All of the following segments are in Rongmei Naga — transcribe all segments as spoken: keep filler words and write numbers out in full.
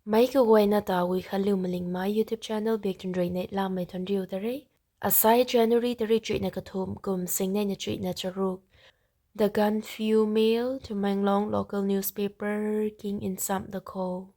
Meic kaguayna ta Guikhanliu Malingmei YouTube channel bak tun rui neihlamei thuanriu ta re. Asai January tarik chuihna kathumh kum singneina chuihna charuk. The Gaanphiu Mail, Tamenglong local newspaper king in sam da kho.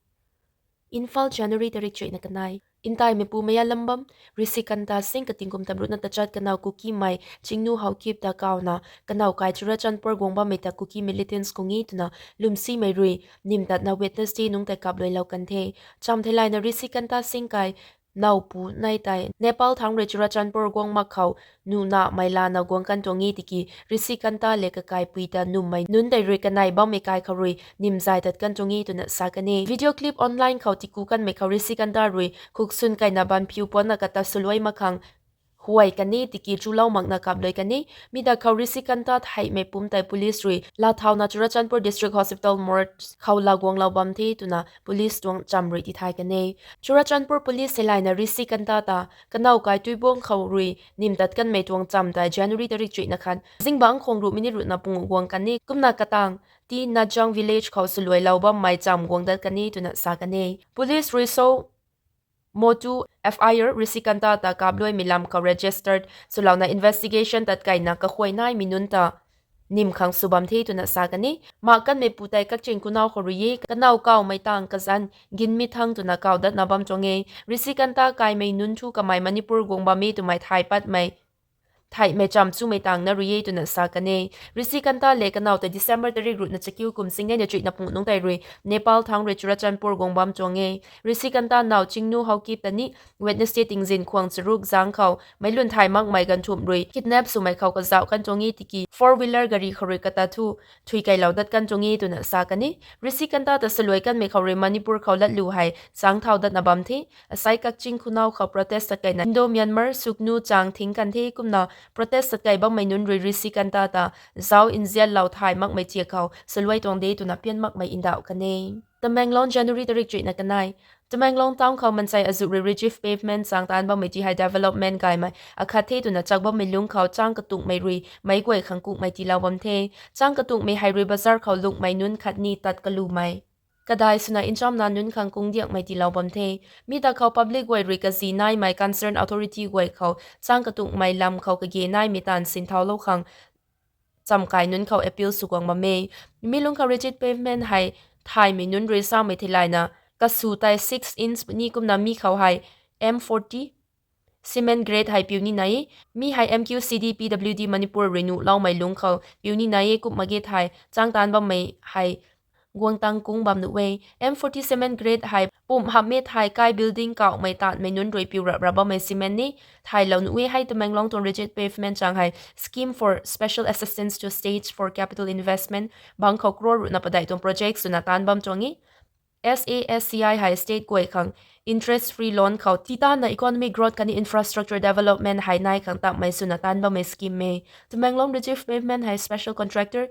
Imphal, January tarik chuihna kanei. Ntaimeipu meic lam bam, Rishikanta Singh kating kum tamruhna tachat kanow Kukimei Chingnu Haokip ta kawna, kanow kai Churachandpur guang bammei ta Kuki militants kung e twna lwmsimei rui nimtatna Wednesday nungc tei kapluailou kan the. Cham theilayna Rishikanta Singh kai nowpu nei tei Nepal thangc rui Churachandpur guang mak khou nuna mei lana guang kan tuang e tiki Rishikanta le kakaipui ta nummei nunc tei rui kanei bammei kai khou rui nimzay tat kan tuang e twna sa kan e. Video clip online khou tiku kanmei khou Rishikanta rui khuksun kaina banphiu puanna kata swluai mak khang huay kan e tiki chulou makna kapluai kan e. Mi da khou Rishikanta theihmei pumc tei police rui lathauna Churachandpur District Hospital morgue khou laguanglou bam the twna police tuang cham rui tithay kan e. Churachandpur police theilayna Rishikanta ta kanow kai Tuibuang khou rui nimtat kanmei tuang cham tei January tarik chuihna khat zingbangc khwang ruh minute ruhna pungu guang kan e. Kumna katang T Najang village khou swluailou bammei cham guang dat kan e twna sa kan e. Police rui so motu F I R Rishikanta ta kapluaimei lam khou registered swlouna investigation tatkaina kakhuay naimei nunc ta nim khang sw bam the twna sa kan e. Mak kanmeipu tei Kakching Khunou khou rui e, kanow kawmei tang kazanc Ginmithang twna kaw datna bam tuang e. Rishikanta kaimei nunc thu kamei Manipur guang bam e twmei thay patmei theihmei cham chumei tangna rui e twna sa kan e. Rishikanta le kanow tei December tarik ruhna chakiu kum singneina chuihna pungu nungc tei rui Nepal thangc rui Churachandpur guang bam tuang e. Rishikanta now Chingnu Haokip ta ni Wednesday tingzin khwang charuk zangc khou meic lun thay makmei ganvthumh rui kidnap swmei khou kazauh kan tuang e tiki four wheeler gari khou rui kata thu thuikeilou dat kan tuang e twna sa kan e. Rishikanta ta swluai kanmei khou rui Manipur khou latlu hei chang thau datna bam the. Asai Kakching Khunou khou protest tatkaina Indo-Myanmar suknu chang thing kan the. Kumna protest tatkei bammei nunc rui Rishikanta ta zauc nzianlou thay makmei thiak khou swluai tuang de twna pian makmei ndauh kan e. Tamenglong, January tarik chuihna kanei. Tamenglong town khou mansei azuh rui Rajiv Pavement chang taanc bammei ti hei development gaymei akhat the twna chak bammei lungc khou chang katukmei rui meic guay khang kukmei tiilou bam the. Chang katukmei hei rui bazar khou lungmei nunc khatni tat kalumei kadai swna nchamna nunc khang kung diakmei tiilou bam the. Mi ta khou public guay rui kazi naimei concern authority guay khou chang katukmei lam khou kage naimei taanv sinthaulou khang chamkai nunc khou appeal sw guang bam e. Mi lungc khou Rajiv Pavement hei thaymei nunc rui samei theilayna kasu tei six inch puni kumna mi khou hei M forty cement grade hei piu ni nai e. Mi hei M Q C D P W D Manipur rui nuhloumei lungc khou piu ni nai e. Kumna ge thai chang taanc bammei hei guang tang kung bam nuh e. M forty cement grade hei pumh hamhmei thai kai building kauhmei taanmei nunc rui piu rap rap bammei cement ni thaylou nuh e. Hei Tamenglong tuang Rajiv Pavement chang hei Scheme for Special Assistance to States for Capital Investment bangc khou crore ruhna padeih tuang project swna taanc bam tuang e. S A S C I hei state guay khang interest free loan khou titanna economic growth khatni infrastructure development hei nai khang tapmei swna taanc bammei scheme e. Tamenglong Rajiv Pavement hei special contractor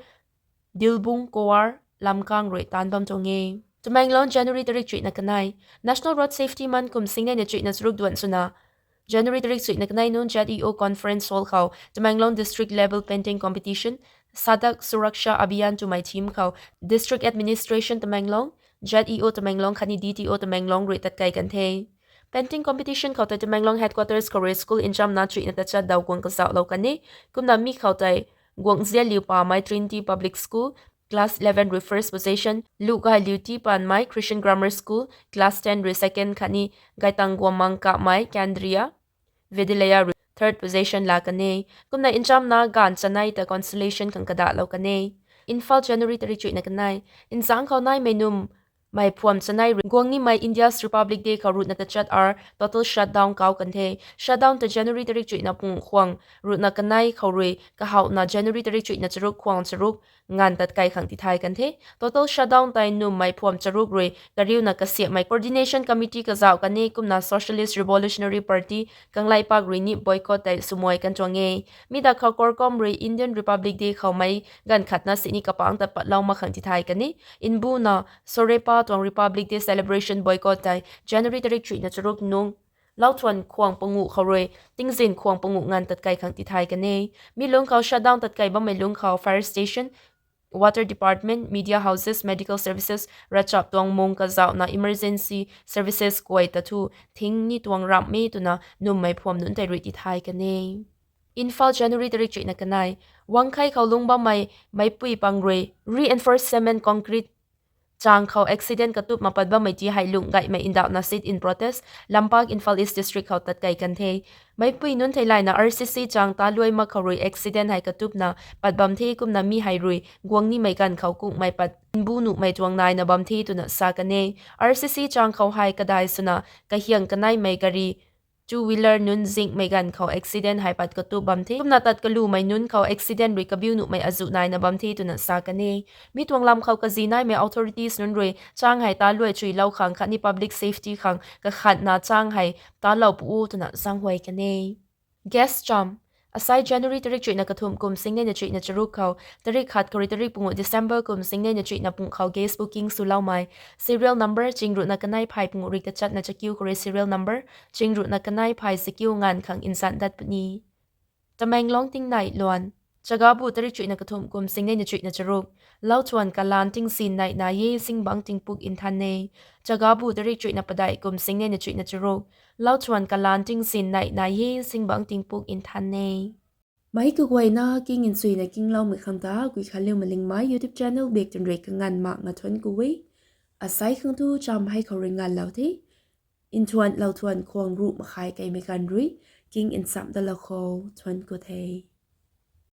Dilbung Kowar Lamkang rui taanc bam tuang e. Tamenglong, January tarik chuihna kanei. National Road Safety Month kum singneina chuihna charuk duan swna January tarik chuihna kanei nungc Z E O Conference Hall khou Tamenglong District Level Painting Competition, Sadak Suraksha Abhiyan twmei theme khou District Administration Tamenglong, Z E O Tamenglong khatni D T O Tamenglong rui tatkei kan the. Painting competition khou tei Tamenglong headquarters khou rui school nchamna chuihna tachat daw guang kazauhlou kan e. Kumna mi khou tei Guangzia Liu Pamei Trinity Public School, class eleven rui first position, Lugai Liu Ti Panmei Christian Grammar School, class ten rui second khatni Gaitang Guamang Kamei Kendriya Vidyalaya rui third position la kan e. Kumna nchamna gaanv chanei ta consolation khang kadahlou kan e. Imphal, January tarik chuihna kanei. Nzangc khou naimei num mei phuam chanei rui guang nimei India's Republic Day khou ruhna tachat ar total shutdown kau kan the. Shutdown ta January tarik chuihna pung khwang ruhna kanei khou rui kahouhna January tarik chuihna charuk khwang charuk nganv tatkei khang tithay kan the. Total shutdown tei nummei phuam charuk rui kariuna kasiamhmei Coordination Committee kazauh kan e. Kumna Socialist Revolutionary Party Kangleipak rui ni boycott tei swmai kan tuang e. Mi da khou CORCOM rui Indian Republic Day khou mei ganv khatna sini kapangc tat patlou mak khang tithay kan e. Nbuna Sorepa tuang Republic Day celebration boycott tei January tarik chuihna charuk nungc lauthuan khwang panguh khou rui tingzin khwang panguh nganv tatkei khang tithay kan e. Mi lungc khou shutdown tatkei bammei lungc khou fire station, Water Department, media houses, medical services ravchap tuang mung kazauhna emergency services kuay ta thu thing ni tuang ramhmei twna nummei phuam nunc tei rui tithay kan e. Imphal, January tarik chuihna kanei. Wangkhei khou lungc bammei meicpui pang rui reinforcement concrete chang khou accident katupna pat bammei ti hei lungh gaymei ndauhna sit-in protest Lampak, Imphal East District khou tatkei kan the. Meicpui nunc theilayna R C C chang taluai mak khou rui accident hei katupna pat bam the, kumna mi hei rui guang nimei ganv khou kungmei pat nbu nuhmei tuang naina bam the twna sa kan e. R C C chang khou hei kadai swna kahiang kaneimei gari two wheeler nunc zingmei ganv khou accident hei pat katup bam the. Kumna tat kalumei nunc khou accident rui kabiu nuhmei azuh naina bam the twna sa kan e. Mi tuang lam khou kazi naimei authorities nunc rui chang hei taluai chuilou khang khatni public safety khang kakhatna chang hei talou pu o twna zaenghuay kan e. Gas cham. Asai January tarik chuihna kathumh kum singnei na chuihna charuk khou, tarik khat khou rui tarik pungu December kum singnei na chuihna pung khou gas booking swloumei serial number chingruhna kanei phay pungu rik tachatna chakiu khou rui serial number chingruhna kanei phay chakiu nganv khang nzan dat puni. Tamenglong tingnei luan. Chagabu tarik chuihna kathumh kum singnei na chuihna charuk, lauthuan kalan tingzin neihna e, zingbangc tingpuk nthan e. Chagabu tarik chuihna padeih kum singnei na chuihna charuk, lauthuan kalan tingzin neihna e, zingbangc tingpuk nthan e. Meic kaguayna king nchuina kingloumei khang ta Guikhanliumei Lingmei YouTube channel bak twn rui kanganv mak nga thuanc ku e. Asai khang thu cham hei khou rui nganvlou the. Nthuan lauthuan khwang ruh makhai keimei ganv rui king nchamh dalou khou thuanc ku the.